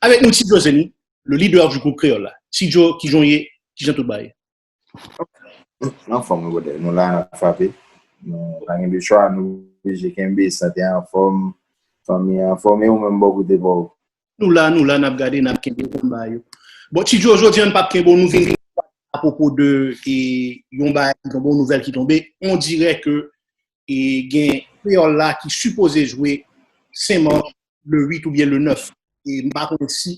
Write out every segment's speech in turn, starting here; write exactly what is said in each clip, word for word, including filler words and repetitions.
Avèk nou, Ti Djo Zenny, le leader du groupe Kreyòl la. Ti Djo, kijan w ye? Kijan tout bagay? Anfòm, wi, brother. Nou la, n ap frape. Nou pa gen de chwa, nou oblije kenbe, sante anfòm, fanmi anfòm, e ou menm bò kote pa w? Nou la, nou la, n ap gade, n ap kenbe, konn bagay yo. Bon, Ti Djo, jodi a, n p ap kenbe w, nou vin apwopo de e, yon bagay ki tonbe, yon nouvèl ki tonbe. On dirè ke e, gen Kreyòl la ki sipoze jwe Senmak le uit oubyen le nèf. E m pa konnen si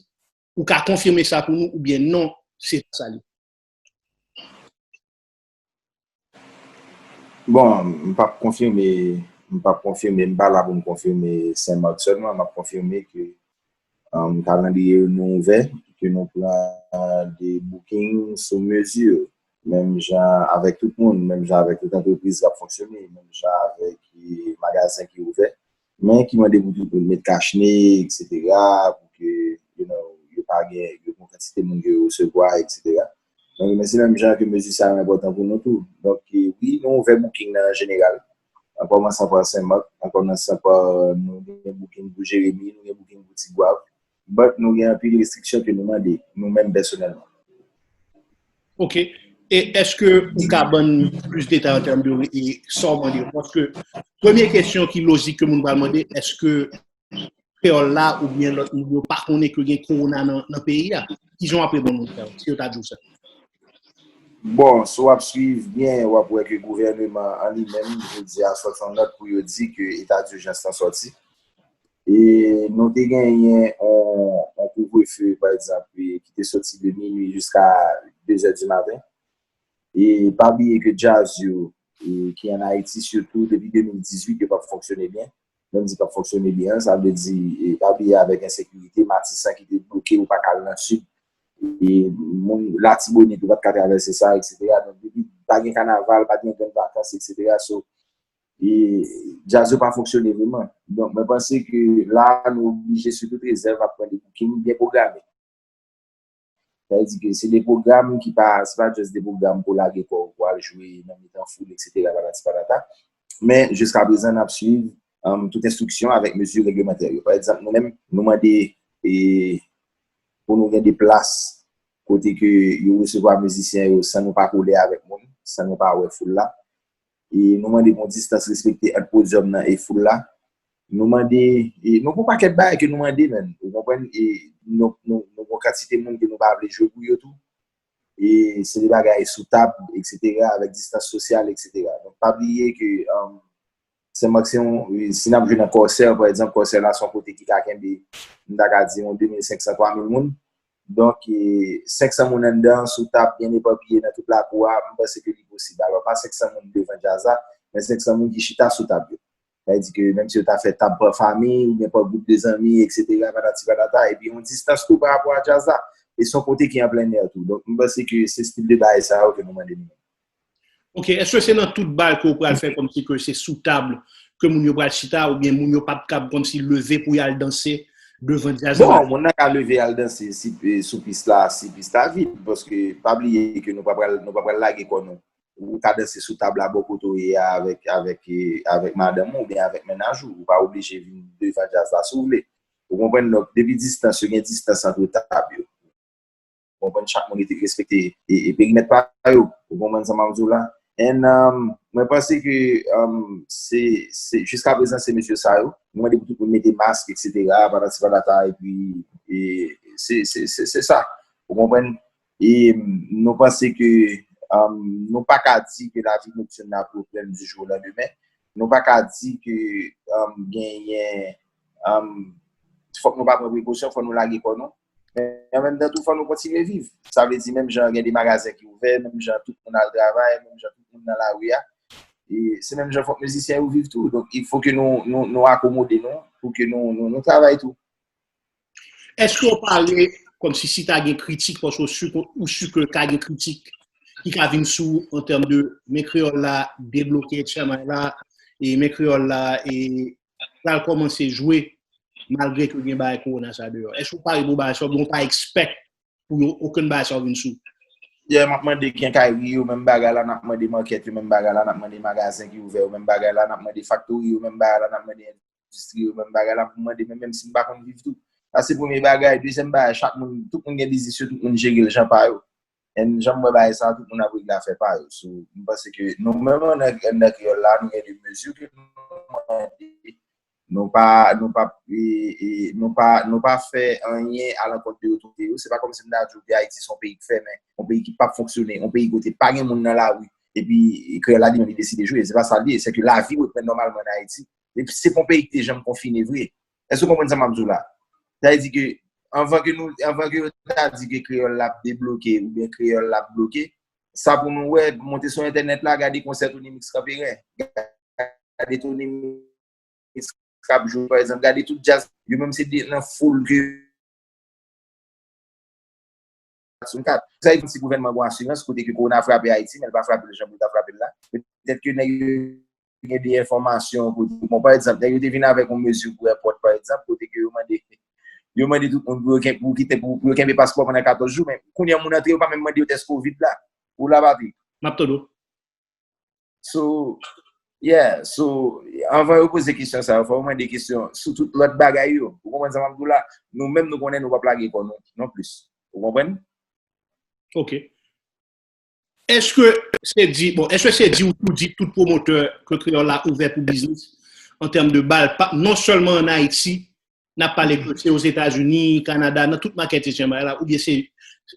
ou ka konfime sa pou nou oubyen non, se sa li. Bon, m p ap konfime, m p ap konfime, m pa la pou m konfime Senmak sèlman, m ap konfime ke um, kalandriye yo nou ouvè, ke nou pran de booking sou mezi, menm jan avèk tout moun, menm jan avèk tout antrepriz k ap fonksyone, menm jan avèk e, magazen ki ouvè, men ki mande pou tout moun met kachne, etsetera, pou ke you know, yo pa gen, yo gen kantite moun ke yo resevwa, etsetera. Donk, men se menm jan ke mezi sa yo enpòtan pou nou tou. Donk, e, wi, nou ouvè booking nan an jeneral, an kòmansan pa Senmak, an kòmansan pa nou gen booking pou Jeremi, nou gen booking pou Tigwav, but nou gen anpil restriksyon ke nou mande, nou menm pèsonèlman. Ok. E èske ou ka ban n plis detay an tèm de e, sa w mande yo? Paske premye kesyon ki lojik ke moun pral mande, èske Kreyòl la oubyen lòt moun yo pa konnen ke gen kowona nan, nan peyi a? Kijan w ap reponn moun sa yo, si yo ta di w sa? Bon, si w ap swiv byen, w ap wè ke gouvèneman an li menm, jodi a, sot fè yon nòt pou yo di ke eta dijans lan sòti. E nou te genyen yon, yon kouvrefe, pa egzanp, ki te soti de minui jiska de zè di maten. E pa bliye ke djaz yo, e, ki ann Ayiti sitou depi de mil dizuit, yo p ap fonksyone byen. Lè m di p ap fonksyone byen, sa vle di, e, pa bliye avèk ensekirite, Matisan ki te bloke, ou pa ka al nan sid. E, moun Latibonit, ou pa t ka travèse sa, etsetera. Donk, depi pa gen kanaval, pa t gen grann vakans, etsetera. So, e, djaz yo pa fonksyone vrèman. Donk, mwen panse ke la, nou oblije, sou tout rezèv, ap pran de booking byen pwograme. Sa vle di ke se de pwogram ki pa, se pa just de pwogram pou lage kò w, pou al jwe nan mitan foul, etsetera, patati patata. Men, jiska prezan, n ap swiv um, tout enstriksyon avèk mezi reglemantè yo. Pa egzanp, nou menm, nou mande e, pou nou gen de plas kote ke yo resevwa mizisyen yo san nou pa kole avèk moun, san nou pa wè foul la. E nou mande pou yon distans respekte ant podyòm nan e foul la. Nou mande, e nou gen yon pakèt bagay ke nou mande, menm. Ou konprann? E nou, nou, nou gen yon kantite moun ke nou pa vle jwe pou yo tou. E se de bagay sou tab, etsetera, avèk distans sosyal, etsetera. Donk, pa bliye ke um, Senmak se yon, si n ap jwe nan Kòsè, pa egzanp, Kòsè la se yon kote ki ka kenbe, m ta ka di, yon de mil senk san, twa mil moun. Donk, e, senk san moun anndan, sou tab, byen epapiye nan tout lakou a, m panse ke li posib. Alò, pa senk san moun devan djaz la, men senk san moun ki chita sou tab yo. Sa vle di ke menm si yo ta fè tab pa fanmi, oubyen pa gwoup de zanmi, etsetera, patati patata, epi yon distans tou pa rapò a djaz la. E se yon kote ki an plen è tou. Donk, m panse ke se stil de bagay sa yo ke nou mande nou menm. Ok, èske se nan tout bal ke w pral fè kòmsi ke se sou tab ke moun yo pral chita oubyen moun yo p ap kab kòmsi leve pou y al danse devan djaz la? Bon, moun nan ka leve al danse si, e, sou pis la, si pis la vid, paske pa bliye ke nou pa pral, nou pa pral lage kò nou. Ou ka danse sou tab la bò kote w ye a avèk, avèk, e, avèk madanm ou oubyen avèk mennaj ou. Ou pa oblije vin devan djaz la si w vle. Ou konprann? Donk, depi distans yo, gen distans ant tab yo. Ou konprann, chak moun rete respekte e, e perimèt pa yo. Ou konprann sa m ap di w la? And um, mwen panse ke um, se, se, jiska prezan se mesye sa yo. Nou mande pou tout moun mete mask, etsetera, patati patata, epi e, se, se, se, se sa. Ou konprann? E nou panse ke um, nou pa ka di ke lavi noktin la ap reprann di jou o landemen. Nou pa ka di ke um, genyen um, fòk nou pa pran prekosyon, fòk nou lage kò nou. Men an menm tan tou, fò nou kontinye viv. Sa vle di, menm jan gen de magazen ki ouvè, menm jan tout moun al travay, menm jan tout moun nan lari a, e se menm jan fòk mizisyen yo viv tou. Donk, il faut que nou, nou, nou akomode nou pou ke nou, nou, nou travay tou. Èske w pare kòmsi si ta gen kritik, paske ou si, ou si ke ka gen kritik ki ka vin sou ou an tèm de men kreyòl la debloke, etsetera la, e men kreyòl la e pral kòmanse jwe malgre ke gen bagay kowona sa deyò? Èske w pare pou bagay sa oubyen w pa expect pou yo okenn bagay sa yo vin sou? Yeah, m ap mande kenkayri yo, menm bagay la, n ap mande makèt yo, menm bagay la, n ap mande magazen ki ouvè yo, menm bagay la, n ap mande faktori yo, menm bagay la, n ap mande endistri yo, menm bagay la, pou mande, men menm si m pa konn viv tou. Sa se premye bagay. Dezyèm bagay, chak moun, tout moun gen biznis yo, tout moun jere l jan pa yo. And jan m wè bagay sa, tout moun ap regle afè pa yo. So, m panse ke nou menm anndan, anndan kreyòl la, nou gen de mezi ke nou mande. Nou pa, nou pa, e, e, nou pa, nou pa fè anyen alankont de otorite yo. Se pa kòmsi m ta di w ke Ayiti se yon peyi ki fèmen, yon peyi ki p ap fonksyone, yon peyi kote pa gen moun nan lari, epi kreyòl la li menm li deside jwe. Se pa sa l ye. Se ke lavi reprann nòmalman ann Ayiti. Epi se pa yon peyi ki te janm konfine vre. Èske w konprann sa m ap di w la? Sa vle di ke anvan ke nou, anvan ke yo ta di ke kreyòl la ap debloke oubyen kreyòl la ap bloke, sa pou nou wè, monte sou entènèt la, gade konsè Tony Mix Kanperen, gade Tony Mix k ap jwe, pa egzanp, gade tout djaz, yo menm se de, nan foul ke sou kat. Sa vle di si gouvènman gen yon asirans kote ke kowona frape Ayiti, men l pa frape l jan pou l ta frape l la. Petèt ke nèg yo gen de enfòmasyon kote, bon, pa egzanp, nèg yo te vin avèk yon mezi pou èpòt, pa egzanp, kote ke yo mande, yo mande tout moun pou yo ken-, pou kite, pou, pou yo kenbe paspò pandan katòz jou, men kounye a moun antre, yo pa menm mande yo tès kovid la. Ou la, Patrick? M ap tande w. So, yeah, so, anvan yo poze kesyon sa yo, fò yo mande kesyon sou tout lòt bagay yo. Ou konprann sa m ap di w la? Nou menm, nou konnen nou p ap lage kò nou non plis. Ou konprann? Ok. Èske se di, bon, èske se di ou tou di tout pwomotè ke kreyòl la ouvè pou biznis an tèm de bal, pa, non sèlman ann Ayiti, n ap pale ke se Ozetazini, Kanada, nan tout makèt etranjè la, oubyen se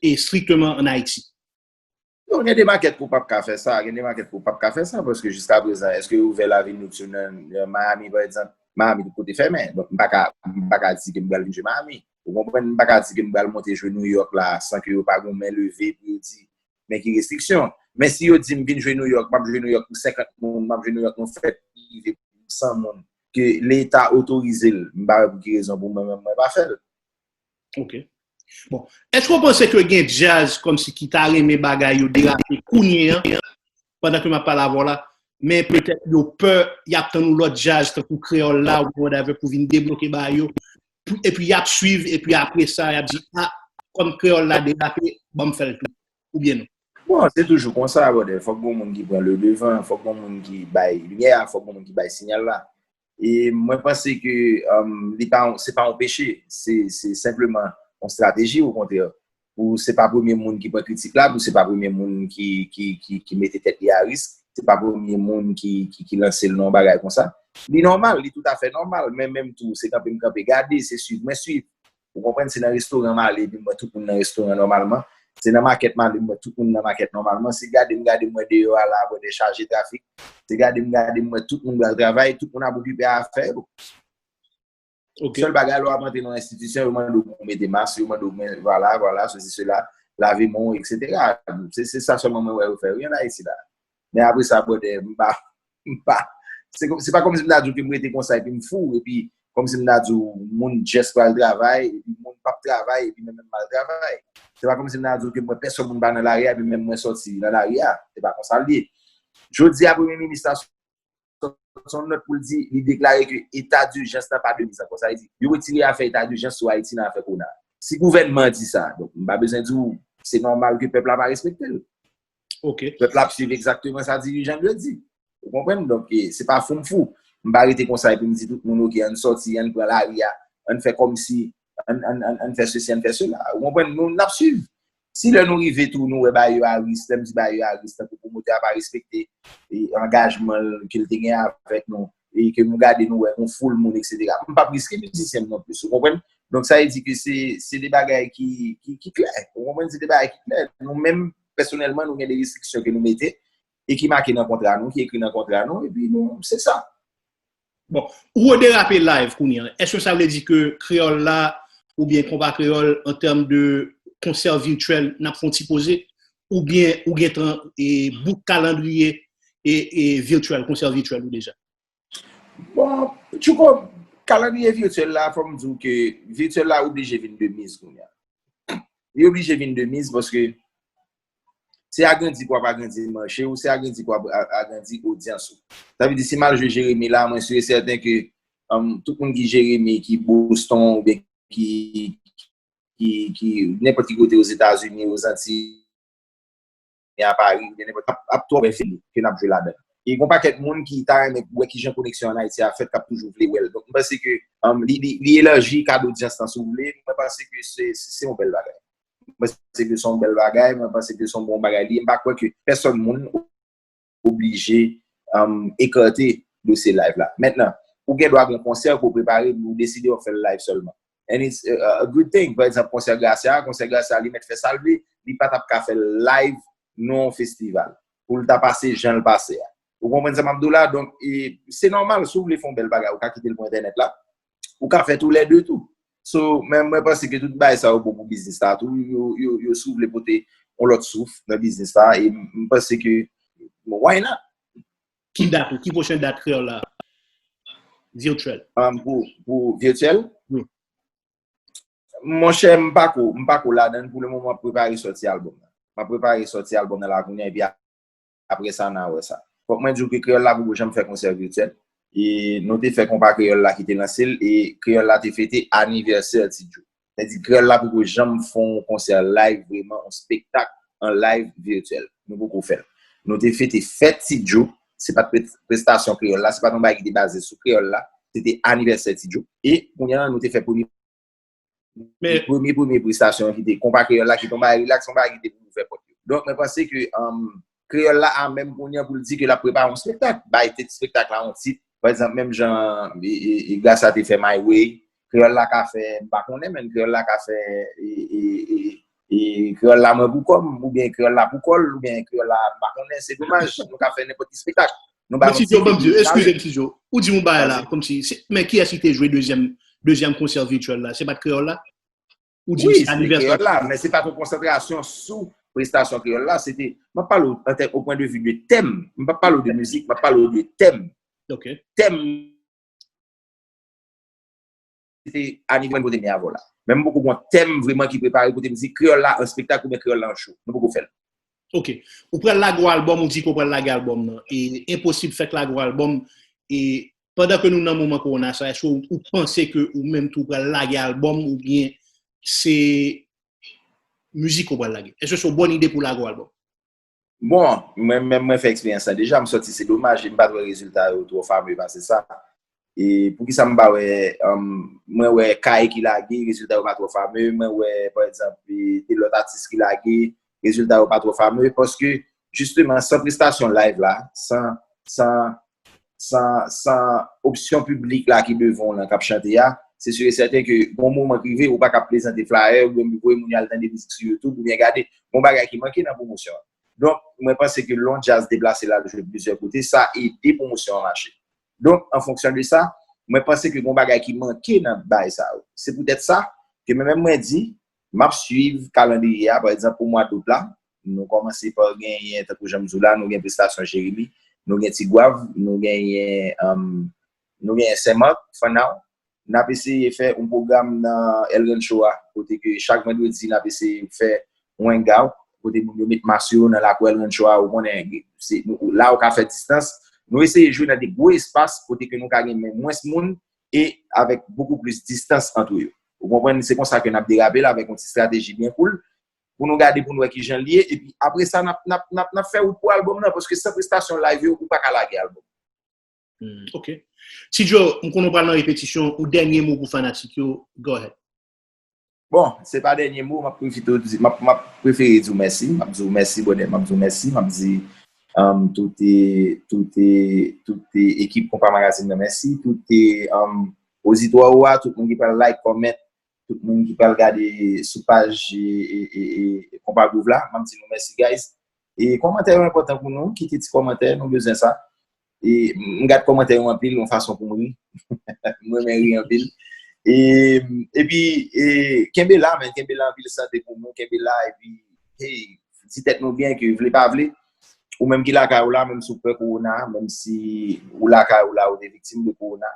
e strikteman ann Ayiti? Non, gen de makèt ke w p ap ka fè sa, gen de makèt ke w p ap ka fè sa, paske jiskaprezan, èske yo ouvè lavi noktin nan, nan Miami, pa egzanp? Miami, tout kote fèmen. Donk, m pa ka, m pa ka di ke m pral vin jwe Miami. Ou konprann? M pa ka di ke m pral monte jwe New York la, san ke yo pa gen yon men leve pou yo di, men ki restriksyon. Men si yo di m vin jwe New York, m ap jwe New York pou senkant moun, m ap jwe New York yon fèt prive pou san moun, ke Leta otorize l, m pa wè pou ki rezon pou mwen menm mwen pa fè l. Ok. Bon. Èske w panse ke gen djaz kòmsi ki ta renmen bagay yo derape kounye an, pandan ke m ap pale avè w la, men petèt yo pè, y ap tann yon lòt djaz tankou kreyòl la, ou whatever, pou vin debloke bagay yo, pou, epi y ap swiv, epi apre sa, y ap di, a, kòm kreyòl la derape, ban m fè l tou. Oubyen non? Bon, se toujou konsa, brother. Fòk gen moun ki pran le devan, fòk gen moun ki bay limyè a, fòk gen moun ki bay siyal la. E mwen panse ke um, li pa, se pa yon peche, se, se senpleman yon strateji, okontrè. Pou se pa premye moun ki pran kritik la, pou se pa premye moun ki, ki, ki, ki mete tèt li a risk, se pa premye moun ki, ki, ki lanse l nan yon bagay konsa. Li nòmal, li toutafè nòmal, men menm tou, se kanpe m kanpe gade, se swiv mwen swiv. Ou konprann? Se nan restoran m ale, epi m wè tout moun nan restoran nòmalman. Se nan makèt m ale, m wè tout moun nan makèt nòmalman. Se gade m gade m wè deyò a la, bòdè chaje trafik. Se gade m gade m wè tout moun pral travay, tout moun ap okipe afè yo. Sèl bagay, lè w ap antre nan yon enstitisyon, yo mande w pou w mete mas, yo mande w, men, vwala, vwala, sesi, sela, lave men w, etsetera. Se, se sa sèlman mwen wè yo fè, wi, ann Ayiti la. Men apre sa, brother, m pa, m pa, se, se pa kòmsi m ta di w ke m rete konsa epi m fou, epi kòmsi m ta di w moun just pral travay, epi moun p ap travay, epi mwen menm m al travay. Se pa kòmsi m ta di w ke m wè pèsòn moun pa nan lari a, epi menm mwen sòti nan lari a. Se pa konsa l ye. Jodi a, premye minis la sòti yon nòt pou l di, li deklare ke eta dijans lan pa de miz ankò. Sa vle di, yo retire afè eta dijans sou Ayiti nan afè kowona. Si gouvènman an di sa, donk, m pa bezwen di w, se nòmal ke pèp la pa respekte l. Pèp la ap swiv egzakteman sa dirijan yo di. Ou konprann? Donk, e, se pa fou m fou. M pa rete konsa epi m di tout moun, oke, ann sòti, ann pran lari a, ann fè kòmsi, ann, ann, ann, ann fè sesi, ann fè sela. Ou konprann? Nou, n ap swiv. Si lè nou rive tou, nou wè bagay yo a risk, lè m di bagay yo a risk, tankou pwomotè a pa respekte e angajman l ke l te gen avèk nou, e ke nou gade nou wè yon foul moun, etsetera. M p ap riske mizisyen m non plis, ou konprann? Donk, sa vle di ke se, se de bagay ki, ki, ki klè, ou konprann? Se de bagay ki klè. Nou menm, pèsonèlman, nou gen de restriksyon ke nou mete e ki make nan kontra nou, ki ekri nan kontra nou, epi nou, se sa. Bon, ou derape live kounye a. Èske sa vle di ke kreyòl la, oubyen konpa kreyòl, an tèm de konsè vityèl, n ap fè yon ti poze? Oubyen ou gentan e, book kalandriye e, e vityèl, konsè vityèl ou deja? Bon, tchouko, kalandriye vityèl la, fò m di w ke vityèl la oblije vin de miz kounye a. Li oblije vin de miz paske se agrandi pou w ap agrandi mache w, se agrandi pou w ap a-, agrandi odyans ou. Sa vle di, si m al jwe Jeremi la, mwen si e sèten ke, um, tout moun ki Jeremi, ki Boston, oubyen ki, ki, ki nenpòt ki kote Ozetazini, Ozantiy, a Pari, oubyen nenpòt, ap, ap twò wè fim ke n ap jwe ladan. E gen yon pakèt moun ki ta renmen wè kijan koneksyon ann Ayiti a fèt, k ap toujou vle wè l. Donk, mwen panse ke um, li, li, li elaji kad odyans lan, si w vle. Mwen panse ke se, se, se yon bèl bagay. Mwen panse ke se yon bèl bagay, mwen panse ke se yon bon bagay li ye. M pa kwè ke pèsòn moun oblije um, ekate dosye live la. Mentnan, ou gen dwa gen konsè ke w prepare, ou deside w ap fè l live sèlman. And it's a, a good thing. Pa egzanp, konsè Gracia, konsè Gracia, li mèt fè sa l vle, li pa t ap ka fè l live nan yon festival. Pou l ta pase jan l pase a. Ou konprann sa m ap di w la? Donk, e, se nòmal, si w vle fè yon bèl bagay, ou ka kite l pou entènèt la. Ou ka fè tou lè de tou. So, men mwen panse ke tout bagay sa yo bon pou biznis la tou. Yo, yo, yo si w vle pote yon lòt souf nan biznis la. E m m panse ke, why not? Ki dat ou? Ki pwochen dat Kreyòl la? Virtual. Um, pou, pou virtual? Wi. Monchè, m pa ko, m pa ko ladan l pou le moman, m ap prepare sòti albòm nan. M ap prepare sòti albòm nan la kounye a, epi apre sa, n a wè sa. Fòk mwen di w ke Kreyòl la poko janm fè konsè virtyèl. E nou te fè Konpa Kreyòl la ki te lanse l, e Kreyòl la te fete anivèsè Ti Djo. Sètadi, Kreyòl la poko janm fè yon konsè live, vrèman, yon spektak an live virtyèl. Nou poko fè l. Nou te fete fèt Ti Djo, se pa t pre- prestasyon Kreyòl la, se pa t yon bagay ki te baze sou Kreyòl la, se te anivèsè Ti Djo. E kounye a, nou te fè premye Men, premye premye prestasyon ki te Konpa Kreyòl la, ki te yon bagay rilaks, yon bagay ki te pou ouvè pòt yo. Donk, mwen panse ke um, Kreyòl la a menm kounye a pou l di ke l ap prepare yon spektak, bay tèt spektak la yon tit. Pa egzanp, menm jan e, e, e, Gracia te fè My Way, Kreyòl la ka fè, m pa konnen, men Kreyòl la ka fè e, e, e, e, Kreyòl la mwen pou kò m, oubyen Kreyòl la pou kò l, oubyen Kreyòl la m pa konnen, se domaj, nou ka fè nenpòt ki spektak. Nou bay men yon Ti Djo, tit ban m di w, ki eskize kale. M, Ti Djo. Ou di m yon bagay la, kòmsi, se- men kiyès ki te jwe dezyèm, dezyèm konsè virtyèl la? Se pa t Kreyòl la? Ou di m Wi, se se te anivèsè. Kreyòl la, men se pa t yon konsantrasyon sou prestasyon Kreyòl la, se te, mwen pale w an tèm, o pwen de vi de tèm, mwen pa pale w de mizik, mwen pale w de tèm. Ok. Tèm, se te anivèsè mwen pote men avè w la. Men m poko gen yon tèm vrèman ki prepare kote m di Kreyòl la an spektak oubyen Kreyòl la an show. Nou poko fè l. Ok. Ou pral lage yon albòm, ou di ke w pral lage albòm nan. E enposib fèk lage yon albòm. E pandan ke nou nan moman kowona sa, èske ou, ou panse ke ou menm tou pral lage albòm oubyen se mizik ou pral lage? Èske se yon bòn ide pou lage yon albòm? Bon, mwen menm mwen fè eksperyans la deja, m sòti se domaj, e m pa t wè rezilta yo twò fame pase sa. E poukisa m pa wè, um, mwen wè Kay ki lage, rezilta yo pa twò fame, mwen wè, pa egzanp, e, de lòt atis ki lage, rezilta yo pa twò fame, paske, jisteman, san prestasyon live la, san, san, san, san opsyon piblik la ki devan w lan k ap chante a, se si e sèten ke gon moman k rive, ou pa ka plezante flyer, oubyen voye moun yo al tande mizik sou YouTube, oubyen gade, gon bagay ki manke nan pwomosyon an. Donk, mwen panse ke lè yon djaz deplase l al jwe plizyè kote, sa ede pwomosyon an mache. Donk, an fonksyon de sa, mwen panse ke gon bagay ki manke nan bagay sa yo. Se poutèt sa ke mwen menm mwen di, m ap swiv kalandriye a, pa egzanp, pou mwa dout la, nou kòmanse pa genyen, tankou jan m di w la, nou gen prestasyon Jeremi, nou gen Ti Gwav, nou genyen, um, nou genyen Senmak, for now. N ap eseye fè yon pwogram nan El Rancho a, kote ke chak vandredi n ap eseye fè yon hangout, kote moun yo met mas yo nan lakou El Rancho a, ou konnen, se, nou, la ou ka fè distans. Nou eseye jwe nan de gwo espas, kote ke nou ka gen men mwens moun, e avèk bokou plis distans ant yo. Ou konprann, se konsa ke n ap derape l avèk yon ti estrateji byen cool, pou nou gade pou nou wè kijan l ye, epi apre sa, n ap, n ap, n ap, n ap fè wout pou albòm nan, paske san prestasyon live yo, ou pa ka lage albòm. Hmm, ok. Ti Djo, m konnen w pral nan repetisyon, ou dènye mo pou fanatik yo, go ahead. Bon, se pa dènye mo, m ap pwofite w di, m ap, m ap prefere di w mèsi, m ap di w mèsi, brother, m ap di w mèsi, m ap di um, tout, tout, tout ekip Konpa Magazine nan mèsi, tout um, oditwa ou a, tout moun ki pral like, comment, tout moun ki pral gade sou paj e, e, e, e, Konpa Groove la, m ap di nou mèsi, guys. E kòmantè yo enpòtan pou nou, kite ti kòmantè, nou bezwen sa. E m gad kòmantè yo anpil, yon fason pou m ri. M renmen ri anpil. E, epi, e, kenbe la, men, kenbe la, anpil sante pou nou, kenbe la, epi, hey, di tèt nou byen ke vle pa vle, ou menm ki lakay ou la, menm si w pè kowona, menm si ou lakay ou la, ou te viktim de kowona,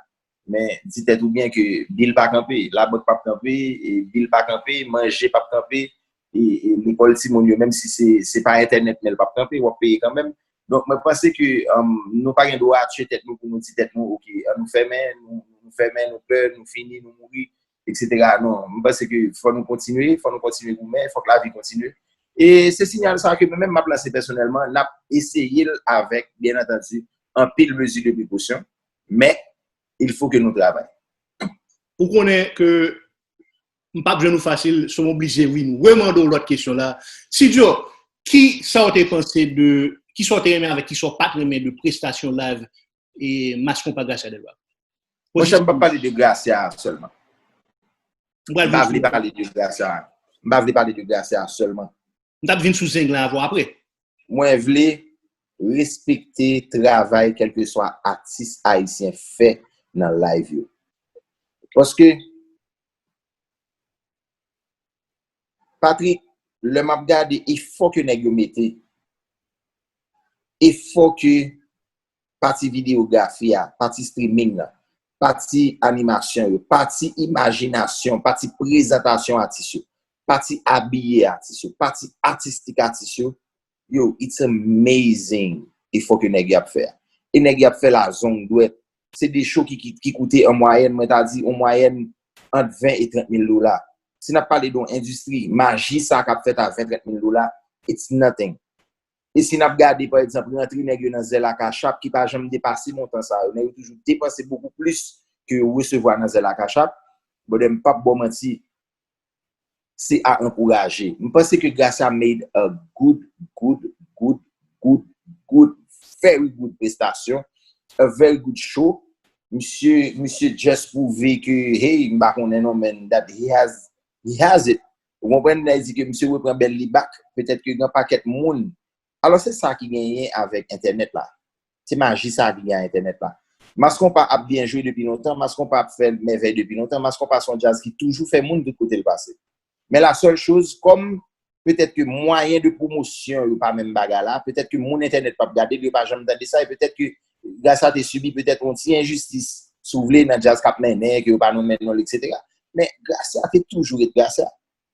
men di tèt ou byen ke bil pa kanpe, labank p ap kanpe, e bil pa kanpe, manje p ap kanpe, e, e lekòl timoun yo, menm si se, se pa entènèt, men l p ap kanpe, w ap peye kanmenm. Donk, mwen panse ke um, nou pa gen dwa tye tèt nou pou nou di tèt nou, ok, an nou fèmen, nou, nou fèmen, nou pè, nou fini, nou mouri, etsetera. Non, mwen panse ke fò nou kontinye, fò nou kontinye goumen, fòk lavi kontinye. E se siyal sa ke mwen menm m ap lanse pèsonèlman, n ap eseye l avèk, byen antandi, anpil mezi de prekosyon, men il faut que nou travay. Ou konnen ke m p ap jwenn ou fasil, so m oblije vin remande w lòt kesyon la. Sidyo, ki sa w te panse de, ki sa w te renmen avèk ki sa w pa t renmen de prestasyon live e Mass Konpa Gracia Delva? Monchè, m p ap pale de Gracia sèlman. M pa vle pale de Gracia. M pa vle pale de Gracia sèlman. M t ap vin sou Zenglen avè w apre. Mwen vle respekte travay kèlkeswa atis ayisyen fè nan live yo. Paske, Patrick, lè m ap gade efò ke nèg yo mete, efò ke pati videyografi a, pati streaming la, pati animasyon yo, pati imajinasyon, pati prezantasyon atis yo, pati abiye atis yo, pati atistik atis yo, yo, it's amazing efò ke nèg y ap fè a. E nèg y ap fè l a zong dwèt. Se de show ki, ki, ki koute an mwayèn, mwen ta di an mwayèn ant ven e trant mil dola. Si n ap pale de yon endistri, maji sa k ap fèt a ven, trant mil dola, it's nothing. E si n ap gade, pa egzanp, rantre nèg yo nan Zelle ak Achap ki pa janm depase montan sa yo, nèg yo toujou depanse bokou plis ke yo resevwa nan Zelle ak Achap, brother, m p ap ba w manti, se a ankouraje. M panse ke Gracia made a good, good, good, good, good, very good prestasyon, a very good show. Misye, misye just pwouve ke, hey, m pa konnen non, man, that he has, he has it. Ou konprann, lè di ke misye repran bèl li back, petèt ke gen pakèt moun. Alò, se sa ki genyen avèk entènèt la. Se maji sa ki gen a entènèt la. Mass Konpa ap byen jwe depi lontan, Mass Konpa ap fè mèvèy depi lontan, Mass Konpa se yon djaz ki toujou fè moun tout kote l pase. Men la sèl choz, kòm petèt ke mwayen de pwomosyon yo pa menm bagay la, petèt ke moun entènèt p ap gade l, yo pa janm tande sa, e petèt ke Gracia te sibi petèt yon ti enjistis, si w vle, nan djaz k ap mennen, ke yo pa nonmen non l, etsetera. Men Gracia te toujou ret Gracia.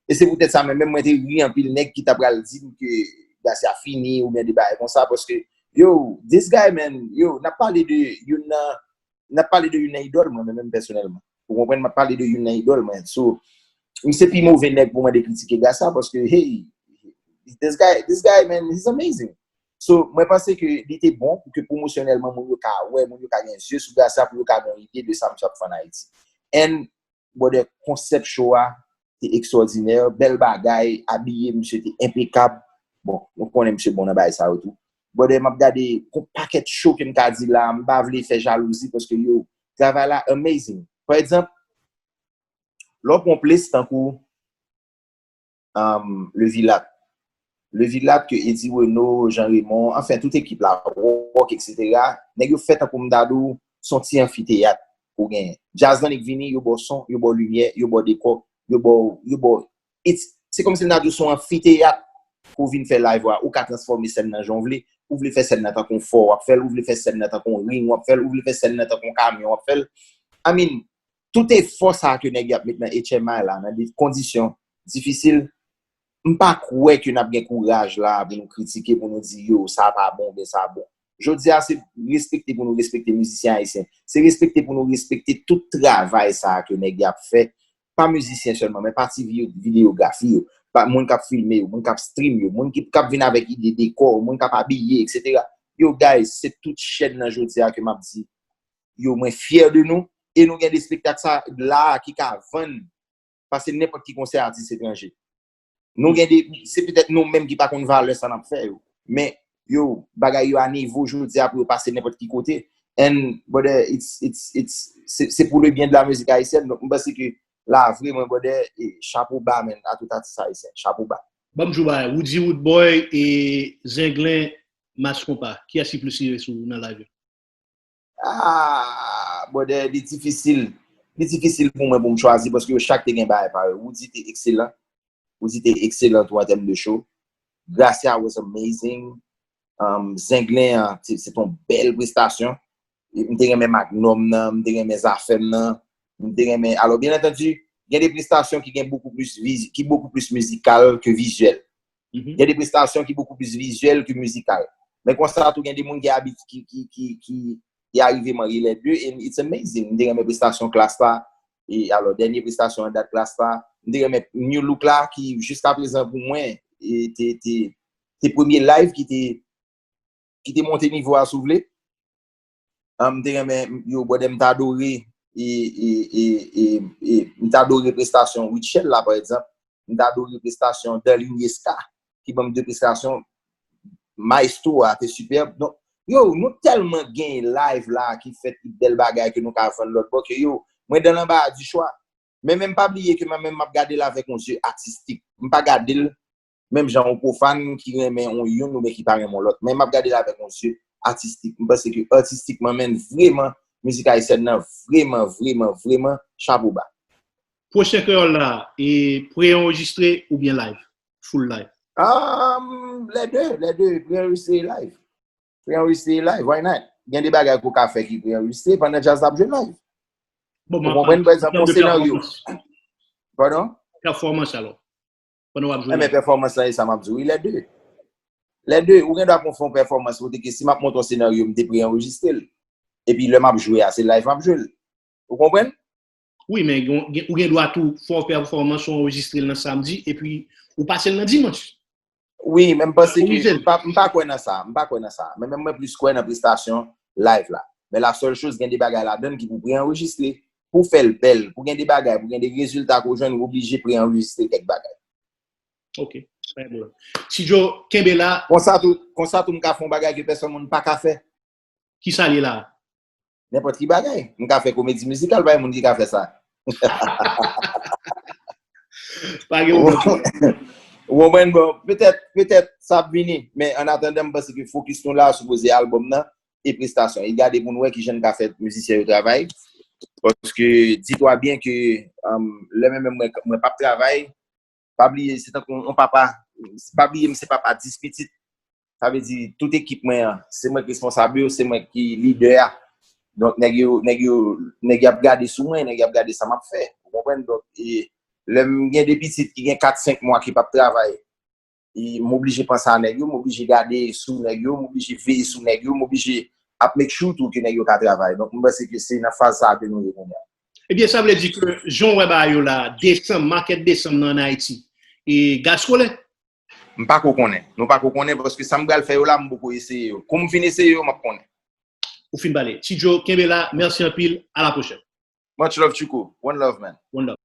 E se poutèt sa menm, menm mwen te ri anpil nèg ki ta pral di m ke Gracia fini oubyen de bagay konsa, paske, yo, this guy, man, yo, n ap pale de youn nan, n ap pale de youn nan idòl mwen, menm, menm pèsonèlman. Ou konprann, m ap pale de youn nan idòl mwen. So, misye pi move nèg pou mande kritike Gracia, paske, hey, this guy, this guy, man, he's amazing. So, mwen panse ke li te bon pou ke pwomosyonèlman moun yo ka wè, moun yo ka gen zye sou Gracia pou yo ka gen yon ide de sa misye ap fè ann Ayiti. And brother, konsèp show a te ekstwòdinè, bèl bagay, abiye misye te enpekab. Bon, nou konnen misye bon nan bagay sa yo tou. Brother, m ap gade yon pakèt show ke m ka di la, m pa vle fè jalouzi paske yo, travay la amazing. Pa egzanp, lè w pran yon ples tankou um, Le Vilat. Le Vilat ke Eddie Renaud, Jean Raymond, anfen, tout ekip la, Rock, etsetera, nèg yo fè tankou m ta di w, se yon ti anfiteyat ou genyen. Djaz la annik vini, yo ba w son, yo ba w limyè, yo ba w dekò, yo ba w, yo ba w, it's, se kòmsi m ta di w se yon anfiteyat pou w vin fè live ou a, ou ka transfòme sèn nan jan w vle, ou vle fè sèn nan tankou yon fò w ap fè l, ou vle fè sèn nan tankou yon ring w ap fè l, ou vle fè sèn nan tankou yon kamyon w ap fè l. I mean, tout efò sa ke nèg yo ap met nan H M I la, nan de kondisyon difisil, m pa kwè ke n ap gen kouraj la pou nou kritike, pou nou di yo, sa pa bon, oubyen sa bon. Jodi a, se respekte pou nou respekte mizisyen ayisyen. Se respekte pou nou respekte tout travay sa ke nèg yo ap fè. Pa mizisyen sèlman, men pati vi- videyografi yo, pa moun k ap filme yo, moun k ap stream yo, moun ki k ap vin avèk ide dekò, moun k ap abiye, etsetera. Yo, guys, se tout chèn nan jodi a ke m ap di, yo, mwen fyè de nou, e nou gen de espektak sa la a ki ka vann pase nenpòt ki konsè atis etranje. Nou gen de, se petèt nou menm ki pa konn valè sa n ap fè yo. Men, yo, bagay yo a nivo jodi a pou yo pase nenpòt ki kote. And, brother, it's, it's, it's, se, se pour le bien de la musique haïtienne. Donk, m panse ke la, vreman, brother, e chapo ba, man, a tout atis ayisyen. Chapo ba. Ban m di w bagay, Roody Roodboy e Zenglen Mass Konpa, kiyès ki plis rive sou ou nan live yo? Ah, brother, li difisil. Li difisil pou mwen pou m chwazi paske yo chak te gen bagay pa yo. Roody te ekselan. Roody te ekselan tou an tèm de show. Gracia was amazing. Um, Zenglen an, se se te yon bèl prestasyon. M te renmen Magnum nan, m te renmen Zafèm nan, m te renmen. Alò, byen antandi, gen de prestasyon ki gen bokou plis viz, ki bokou plis mizikal ke vizyèl. Gen de prestasyon ki bokou plis vizyèl ke mizikal. Men konsa tou gen de moun ki abit ki ki ki ki ki arive marye lè de, and it's amazing. M te renmen prestasyon Klass la, e alò dènye prestasyon an dat Klass la, m te renmen Nu Look la ki jiska prezan pou mwen e te te te premye live ki te ki te monte nivo a si w vle. An, m te renmen, yo, brother, m ta adore, e, e, e, e, e, m ta adore prestasyon Rutshelle la, pa egzanp. M ta adore prestasyon Darline Yesca, ki ban m de prestasyon. Maestro a te sipèb. Donk, yo, nou tèlman gen live la ki fèt, ki bèl bagay ke nou ka vann lòt bò ke, yo, mwen dan lanbara di chwa. Men, men pa bliye ke mwen menm m ap gade l avèk yon zye atistik. M pa gade l menm jan yon pwofàn ki renmen yon youn oubyen ki pa renmen yon lòt. Men m ap gade l avèk yon zye atistik. M panse ke atistikman, men, vreman, mizik ayisyèn nan, vreman, vreman, vreman, chapo ba. Pwochen Kreyòl la, e pre-anrejistre oubyen live? Full live? Um, les deux, les deux, pre-anrejistre e live. Pre-anrejistre e live, why not? Gen de bagay ke w ka fè ki pre-anrejistre pandan djaz la ap jwe live. Bon, ou konprann, pa egzanp, yon senaryo. Pardon? Pèfòmans alò. Pandan w ap jwe. Enben, pèfòmans la, e sa m ap di w, wi, les deux. Les deux, ou gen dwa pou fè yon pèfòmans kote ke si m ap monte yon senaryo, m te pre-anrejistre l. Epi lè m ap jwe a, se live m ap jwe l. Ou konprann? Wi, men ou gen dwa tou fè yon pèfòmans ou anrejistre l nan samdi, epi ou pase l nan dimanch. Wi, men m panse ke m pa, m pa kwè nan sa, m pa kwè nan sa. Men menm mwen plis kwè nan prestasyon live la. Men la sèl choz, gen de bagay ladan l ki pou pre-anrejistre. Pou fè l bèl, pou gen de bagay, pou gen de rezilta ke w jwenn, ou oblije pre-anrejistre kèk bagay. Ok, pa gen pwoblèm. Tidjo, kenbe la. Konsa tou, konsa tou m ka fè yon bagay ke pèsonn moun pa ka fè. Kisa l ye la? Nenpòt ki bagay. M ka fè komedi mizikal, pa gen moun ki ka fè sa. Pa gen pwoblèm. Ou konprann, bon, petèt, petèt sa ap vini, men an atandan, m panse ke fokis nou la sipoze albòm nan e prestasyon. E gade pou n wè kijan n ka fè mizisyen yo travay. Paske, dis-toi bien ke, um, lè mwen menm mwen, mwen p ap travay, pa bliye, se tankou yon papa, pa bliye m se papa dis pitit. Sa vle di, tout ekip mwen an, se mwen k responsab yo, se mwen ki lidè a. Donk, nèg yo, nèg yo, nèg yo ap gade sou mwen, nèg yo ap gade sa m ap fè. Ou konprann? Donk, e, lè m gen de pitit ki gen kat, senk mwa ki p ap travay, e m oblije panse a nèg yo, m oblije gade sou nèg yo, m oblije veye sou nèg yo, m oblije ap make sure tou ke nèg yo ka travay. Donk, m panse ke se nan faz sa a ke nou ye kounye a. Ebyen, sa vle di ke jan w wè bagay yo la, desanm, makèt desanm nan ann Ayiti, e gaz kolè? M pa ko konnen. Nou pa ko konnen paske sa m pral fè yo la, m poko eseye yo. Kou m fin eseye yo, m ap konnen. Ou fin pale. Tidjo, kenbe la. Mèsi anpil. A la pwochèn. Much love, Tchouko. One love, man. One love.